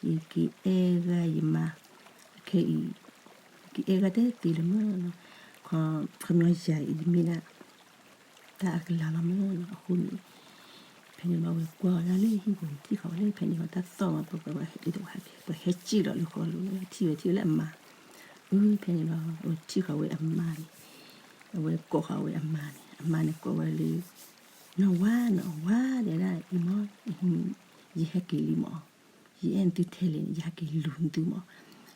ယကက့ၤအဲၣ်ဂၢၢ်ယမါ, ခဲအံၤ ယက့ၤအဲၣ်ဂၢၢ်တသ့လၢၤမး, ခီပညီယၤအံၤယမ့ၢ်ဒၣ် တၢ်အကလၤလီၤမးနီၤ, အဃိန့ၣ် ဖဲန့ၣ်ဘျီဝဲကွၢ်ဝဲဒၣ်လၢဟံၣ်ပူၤန့ၣ် ထံၣ်ဃီၤဝဲလၢဖဲန့ၣ်ဃီ တၢ်သီၣ်မး ပှၤဟဲက့ၤလီၤလၢဃီလိၤလီၤ ထံၣ်ဝဲထံၣ်ဝဲလၢအမါ, အၢ ဖဲန့ၣ်ဘျီ ထံၣ်ဃီၤဝဲအမါန့ၣ်, အဝဲကိးဃီၤဝဲအမါန့ၣ် အမါန့ၣ်ကိးဝဲလၢ နီၢ်ဝါနီၢ်ဝါ တဲဒၣ်အံၤမး, ယဟဲက့ၤလံမး, ယအဲၣ်နသုထဲလဲၣ်န့ၣ် ယဟဲက့ၤလူၤနသုမး,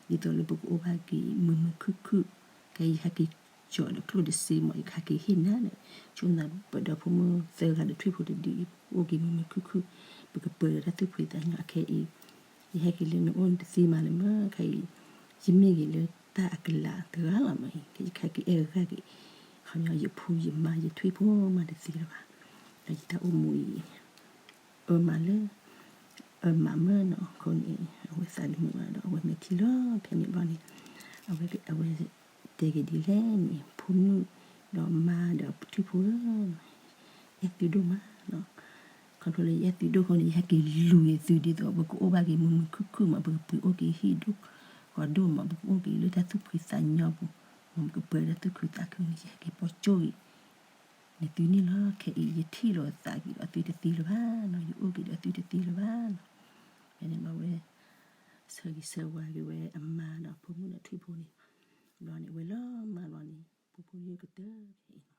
ဒ်သိးလၢပကအိၣ်ဘၣ်က့ၤမုာ်မုာ်ခုၣ်ခုၣ်, ခဲအံၤယဟဲက့ၤကၠီၤဒီးကျိၣ်တစ့မး ယကဟဲက့ၤဟ့ၣ်နၤဒီး ဆိကမိၣ်သးပဒီဖိမုၣ်သၢဂၤဒီးထွံၣ်ဖိတဒုအံၤ အိၣ်က့ၤမုာ်မုာ်ခုၣ်ခုၣ်, ပကပၢၤဒီးတၢ်သူၣ်ဖှံသးညီ ခဲအံၤ ယဟဲက့ၤလၢနအိၣ်နတသ့မးလၢၤမး, ခဲအံၤ ယမ့ၢ်က့ၤလၢတၢ်အကလၤတဂၤလီၤမးအံၤ ခဲယကဟဲက့ၤအဲၣ်ဂၤက့ၤ, ခီပညီယဖိယမါယထွံၣ်ဖိမးတသ့လၢၤဘၣ်, ဒီးယတၢ်အိၣ်မူအံၤ အၢမးလၢ အၢမးမးနီၤ အဃိန့ၣ် အဝဲသးတမုာ်ဘၣ်ဒီး အဝဲမဲာ်ထံလီၤ ဖဲန့ၣ်ဘျီန့ၣ် အဝဲ အဝဲတဲက့ၤဒ်လဲၣ်န့ၣ် ဖိမုၣ်ဒီးမါဒီးထွံၣ်ဖိဧၢ, အဲၣ်သုဒိၣ်မးနီၤ, ခီဖျိလၢယအဲၣ်သုဒိၣ်အဃိန့ၣ် ယဟဲက့ၤလူၤက့ၤသုဒ်သိး ပကအိၣ်ဘၣ်က့ၤမုာ်မုာ်ခုၣ်ခုၣ်မး ပကပှ့ၤအိၣ်က့ၤဟံၣ်ဒိၣ်ဃီဒိၣ်မး ပကအိၣ်က့ၤလၢတၢ်သူၣ်ဖှံသးညီပူၤ, မ့ၢ်ပကပၢၤတၢ်သူၣ်ခုသးခုန့ၣ် ယဟဲက့ၤပိာ်ကၠိက့ၤ နသုန့ၣ်လီၤ. ခဲအံၤယထံၣ်လိာ်သးက့ၤဒီးသုတသ့လၢၤဘၣ်နီၤ, ယအိၣ်က့ၤဒီးသုတသ့လၢၤဘၣ်နီၤ. ဖဲန့ၣ်ဘျီဝဲ ဆၢဂ့ၤဆၢဝါက့ၤဝဲအမါဒီးဖိမုၣ်ဒီးထွံၣ်ဖိန့ၣ်, ဘျီန့ၣ် ဝဲလီၤမၢ်ဘျီန့ၣ် ပူဖိယိၣ်ကတၢၢ်ဖဲအံၤနီၤ.